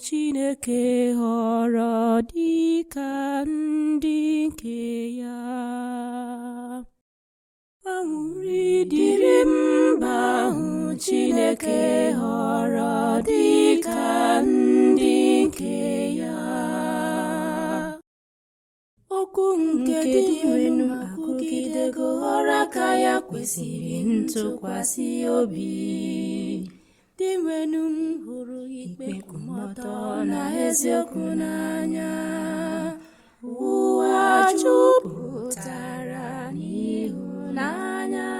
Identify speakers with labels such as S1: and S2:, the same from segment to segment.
S1: Chineke họrọ dịka ndị nke ya. Aṅụrị dịrị mba ahụ Chineke họrọ dịka ndị nke ya. Okwu nke Dinwenu akwụgidego, ọrụ aka ya kwesịrị ntụkwasị obi. Dinwenu m hụrụ ikpe nkwụmọtọ na eziokwu n'anya. Ụwa jupụtara n'ịhụnanya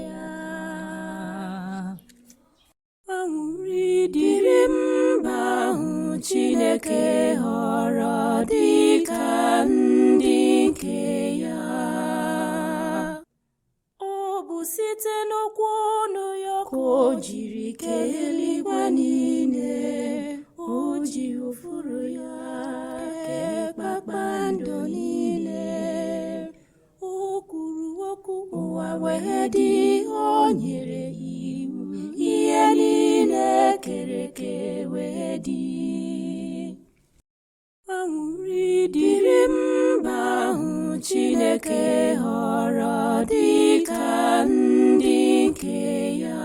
S1: ya. Aṅụrị dịrị mba ahụ Chineke họrọ dịka ndị nke ya. Ọ bụ site n'okwu ọnụ ya ka o jiri kee eluigwe niile. O ji ụfụrụ ya kee kpakpando niile. O kwuru okwu, ụwa wee dị. O nyere iwu, ihe niile kere eke wee dị. Aṅụrị dịrị mba ahụ Chineke họrọ dịka ndị nke ya.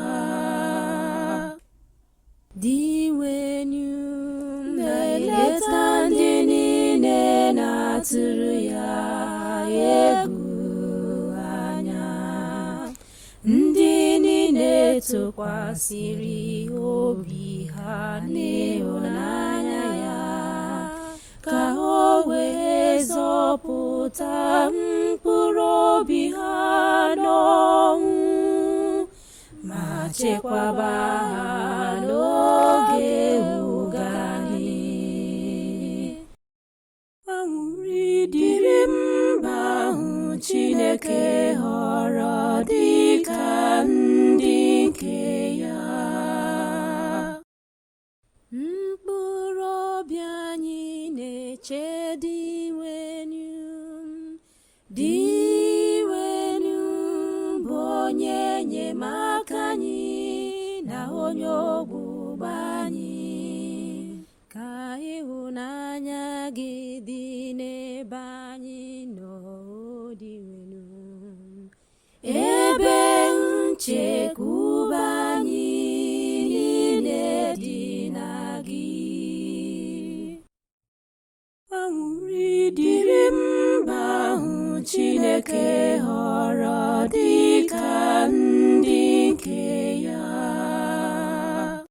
S1: Dinwenu na-eleta ndị niile na-atụrụ ya egwu anya, ndị niile tụkwasịrị obi ha n'ịhụnanya ya, ka o wee zọpụta mkpụrụ obi ha n'ọnwụ ma chekwaba ha n'oge ụgani. Aṅụrị dịrị mba ahụ Chineke họrọ dịka ndị nke ya. Mkpụrụ obi anyị na-eche Dinwenu. Dinwenu bụ onye enyemaka anyị na onye ogbugbo anyị. Ka ịhụnanya gị dị n'ebe anyị nọ, Dinwenu, ebe nchekwube.